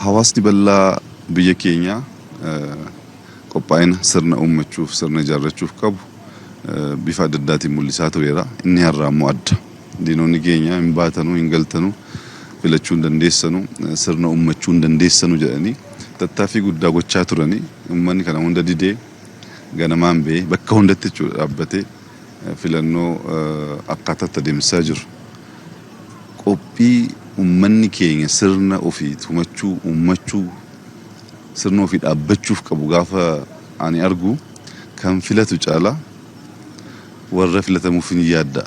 Hawaasni bal'aa biyya keenyaa qophaa'ina sirna uummachuuf, sirna ijaarrachuuf qabu bifa adda addaatiin mul'isaa tureera. Inni har'aa immoo adda. Diinonni keenya hin baatanuu, hin galtanuu, filachuu hin dandeessanu, sirna uummachuu hin dandeessanu jedhanii tattaaffii guddaa gochaa turanii, uummanni kana hunda didee ganamaan ba'ee bakka hundatti jechuudha dhaabbatee filannoo akkaataatti adeemsisaa jiru. Qophii uummanni keenya sirna ofii tumachuu, uummachuu, sirna ofii dhaabbachuuf qabu gaafa ani argu, kan filatu caalaa warra filatamuuf hin yaadda'a.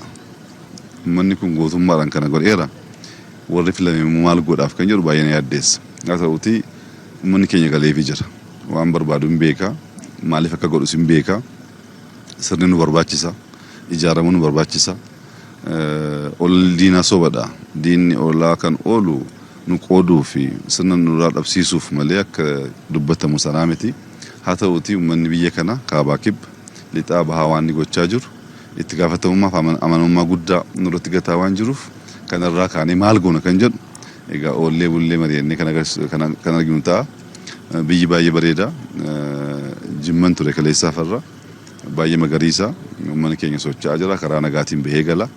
Uummanni kun gootummaadhaan kana godheera. Warri filame immoo maal godhaaf kan jedhu baay'ee na yaaddeessa. Haa ta'uutii, uummanni keenya galeefii jira. Waan barbaadu hin beeka. Maaliif akka godhus hin beeka. Sirni nu barbaachisa. Ijaaramuu nu barbaachisa. Ol diinaa sobadha. Diinni olaa kan oolu nu qooduu fi sirna nurraa dhabsiisuuf malee akka dubbatamu sanaa miti. Haa ta'uutii, uummanni biyya kana kaabaa, kibba, lixaa, bahaa waan inni gochaa jiru itti gaafatamummaa fi amanamummaa guddaa nurratti gataa waan jiruuf, kanarraa kaanee maal goona kan jedhu egaa oollee bullee mari'annee kan arginu ta'a. Biyyi baay'ee bareeda. Jimman ture kaleessaa farra. Baay'ee magariisa. Uummanni keenya socho'aa jira. Karaa nagaatiin bahee gala.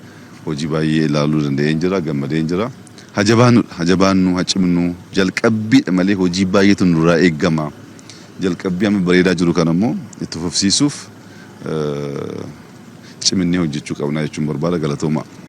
Hojii baay'ee ilaaluu danda'een jira. Gammadeen jira. Hajabaannudha. Hajabaannu, hacimnu. Jalqabbiidha malee hojii baay'eetu nurraa eeggama. Jalqabbii amma bareedaa jiru kana immoo itti fufsiisuuf ciminnee hojjechuu qabna jechuun barbaada. Galatoomaa.